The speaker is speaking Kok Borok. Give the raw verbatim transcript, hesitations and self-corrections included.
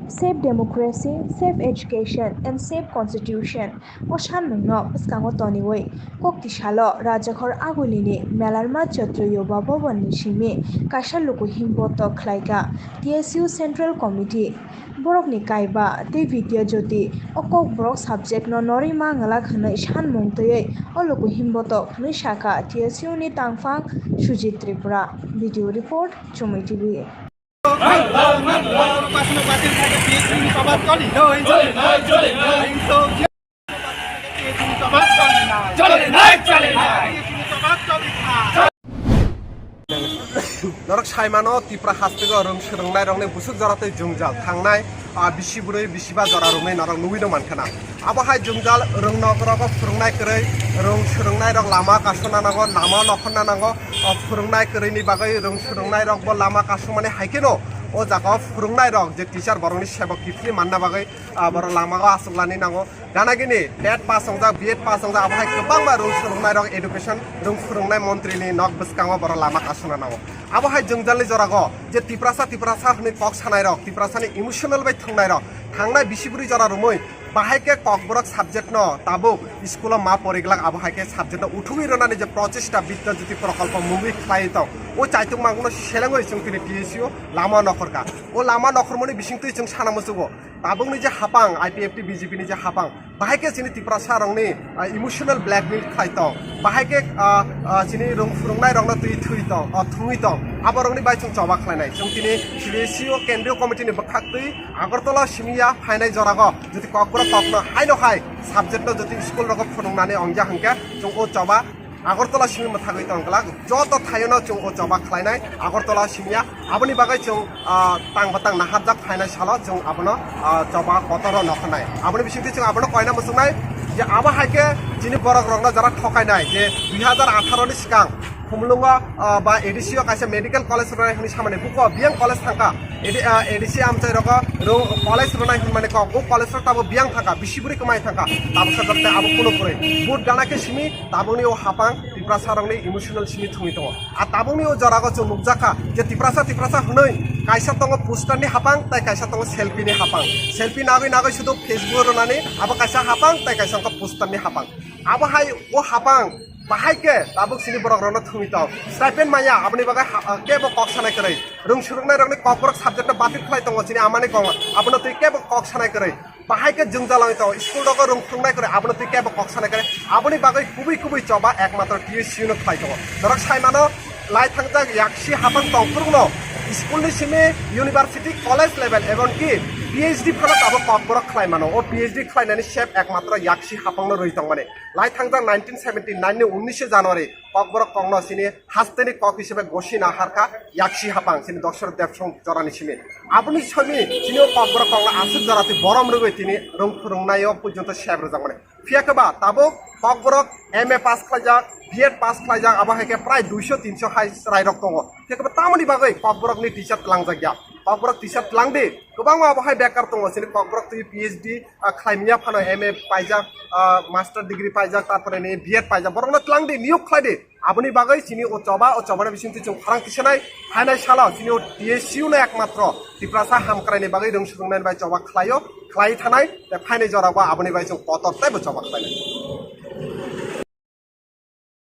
Safe democracy, safe education and safe constitution o sanmungno bwskango toniwi kok tisalo Rajakhor Agulini Melarma Chatra Yuba Bhavan ni simi kaisa luku himbotok khlaikha T S U Central Committee. Borokni kaiba tei Vidya Jyoti o kokborok subject no norwi manglak hwnwi sanmung twiwi o luku himbotok hwnwi sakha T S U ni tangphang Sujit Tripura. Video report, Chumui T V. Norok saimano Tipra hasteo rwng swrwngnairokni busuk jora tei jwngjal thangnai, ah, bisi bwrwi bisiba jora romwi norok nugwi no mankha na. Abo hai jwngjal rwng nokrogo phwrwngnai kwrwi, rwng swrwngnairok lama kasuna nango, lama nokhorna nango, o phwrwngnai kwrwini bagwi rwng swrwngnairokbo lama kasumani hai kheno o jaga o phwrwngnairok je teacher borokni sebok kiphilwi manna bagwi, ah, borok lama o achuklani nango. Ganagini TET pass wngjak, B Ed pass wngjak, abo hai kwbangma rwng swrwngnairok education rwng phwrwngnai montrini nok bwskango borok lama kasuna nango. Abo hai jwngjalni jorago je Tiprasa Tiprasa hwnwi kok sanairok, Tiprasani emotional bai thwngnairok thangnai bisi bwrwi jora romwi bahai khe kokborok subject no tabuk school o ma poriglak, abo hai khe subject no uthugwi rwnani je prochesta Vidya Jyoti prokolpo mungwi khlai tong, o chaitung mangno selengwi chwng tini T S U lama nokhorkha. O lama nokhormani bisingtwi chwng sana muchugo. Tabukni je hapang, I P F T B J P ni je hapang, bahai khe chini Tiprasa rokni, ah, emotional blackmail khlai tong, bahai khe, ah, ah, chini rwng phwrwngnairokno twi thwi tong, ah, thwngwi tong, aborokni bai chwng choba khlainai. Chwng tini C B S E o Kendriya Committee ni bwkhaktwi Agartala simi ya phainai jorago jodi kokborok kokno haino hai subject no jodi school rogo phwrwngnani ongya hwnkhe chwng o choba Agartala simi mwthagwi tong glak, joto thaiono chwng o choba khlainai Agartala simi ya. Aboni bagwi chwng, ah, tang batang naharjak phainai salo chwng abono, ah, choba kotoro nokhnai. Aboni bisingtwi chwng abono koina muchungnai je abo hai khe chini borok rokno jara thokainai je dui hazar atharo ni swkang Khumulwngo, ah, ba A D C o kaisa medical college rwnai hwnwi samani buko biyang college thangkha. A D, ah, A D C amchai rogo rw-, college rwnai hwnmani kok, o college rok tabuk biyang thangkha, bisi bwrwi kwmai thangkha, tabuk sajak tei abo kuno kwrwi. Vote gana khe simi tabukni o hapang Tiprasa rokni emotional simi thwngwi tongo. A tabukni o jorago chwng nukjakha je Tiprasa Tiprasa hwnwi kaisa tongo poster ni hapang tei kaisa tongo selfie ni hapang. Selfie nagwi nagwi sudu Facebook rwnani abo kaisa hapang tei kaisa wngkha poster ni hapang. Abo hai o hapang bahai khe tabuk sini borok rokno thwngwi tong. Stipend maya aboni bagwi ha-, kebo kok sanai kwrwi. Rwng swrwngnai rokni kokborok subject no batil khlai tongo chini amani kok, abono twi kebo kok sanai kwrwi. Bahai khe jwngjal wngwi tongo, school rogo rwng phwrwngnai kwrwi, abono twi kebo kok sanai kwrwi. Aboni bagwi kubui kubui choba ekmatro T S U no khlai tongo. Norok sai mano, lai thangjak yaksi hapang tong phwrwngno school ni simi university, college level, ebong ki P H D phano tabuk kokborok khlai mano. O P H D khlainani sep ekmatro yaksi hapangno rwi tongmani. Lai thangjak nineteen seventy nine ni unnishe January kokborok kokno chini hasteni kok hisabe gosi naharkha yaksi hapang chini Dosrot Debsong jorani simi. Aboni simi chini o kokborok kokno aswk jora twi borom rwgwi tini rwng phwrwngnaio porjonto sep rwjakmani. Phiya khe ba tabuk kokborok M A pass khlaijak, B Ed pass khlaijak, abo hai khe prai duiso tinso hai chwrairok tongo. Phiya khe ba tamoni bagwi kokborokni teacher twlangjakya? Kokborok teacher twlangdi, kwbangma abo hai bekar tongo, chini kokborok twi P H D, ah, khlaimya phano M A paijak, ah, master degree paijak, tarpore ni B Ed paijak, borokno twlangdi, niyok khlaidi. Aboni bagwi chini o choba, o chobani bisingtwi chwng khorang tisanai, phainai salo chini o T S U no ekmatro Tiprasa hamkraini bagwi rwng swrwngnani bai choba khlaio, khlai thanai, tei phainai jorao bo aboni bai chwng kotor teibo choba khlainai.